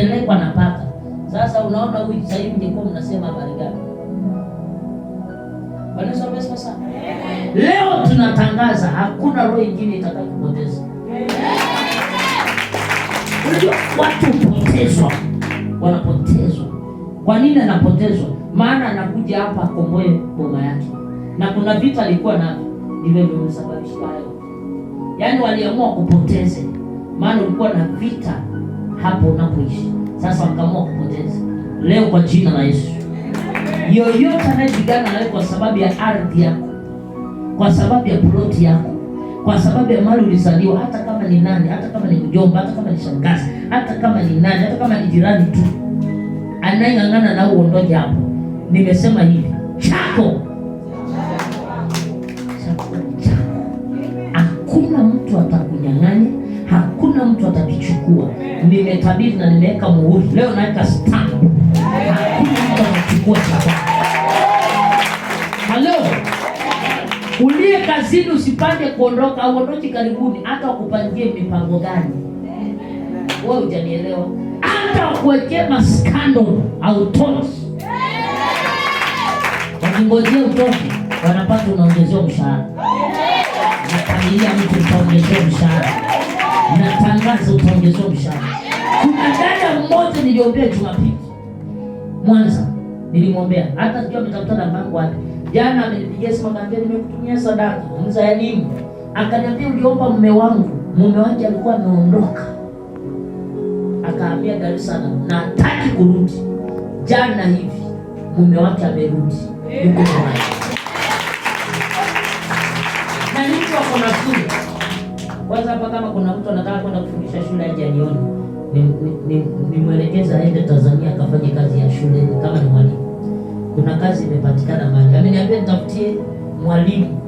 Anapelekwa na paka. Sasa unaona huyu sasa hivi mngekuwa mnasema habari gani? Bwana Yesu asifiwe sana. Leo tunatangaza hakuna roho ingine itakayokupoteza. Unajua watu hupotezwa, wanapotezwa. Kwa nini anapotezwa? Maana anakuja hapa akomboe boma yake, na kuna vita alikuwa navyo, ndivyo vimesababisha hayo. Yaani waliamua kupoteze, maana ulikuwa na vita hapo unapoishi. Sasa wakaamua kupoteza. Leo kwa jina la Yesu, yoyote anayepigana nawe kwa sababu ya ardhi yako, kwa sababu ya ploti yako, kwa sababu ya mali ulizaliwa, hata kama ni nani, hata kama ni mjomba, hata kama ni shangazi, hata kama ni nani, hata kama ni jirani tu, anayeng'ang'ana na uondoke hapo. Nimesema hivi, chako chako chako, hakuna mtu atakunyang'anya, hakuna mtu atakichukua. Nimetabiri na nimeweka muhuri leo, naweka stamp, hakuna mtu atachukua chako. Halo, uliye kazini usipange kuondoka, uondoke karibuni, hata wakupangie mipango gani, wewe hujanielewa. Hata wakuwekee maskando hautoki, wakingojea utoke, wanapata unaongezewa mshahara. Nafamilia mtu utaongezewa mshahara, natangaza utaongezewa mshahara. Kuna dada mmoja niliombea Jumapili Mwanza, nilimwombea hata sijui ametafuta namba yangu wapi. Jana amenipigia simu akaniambia, nimekutumia sadaka mza ya nini? Akaniambia uliomba mume wangu, mume wake alikuwa ameondoka akahamia Dar es Salaam na hataki kurudi. Jana hivi mume wake amerudi, yuko nyumbani na ni mtu ako na shule. Kwanza hapa kama kuna mtu anataka kwenda kufundisha shule aje anione, nimwelekeze aende Tanzania akafanye kazi ya shule kama ni mwalimu. Kuna kazi imepatikana mahali, ameniambia nitafutie mwalimu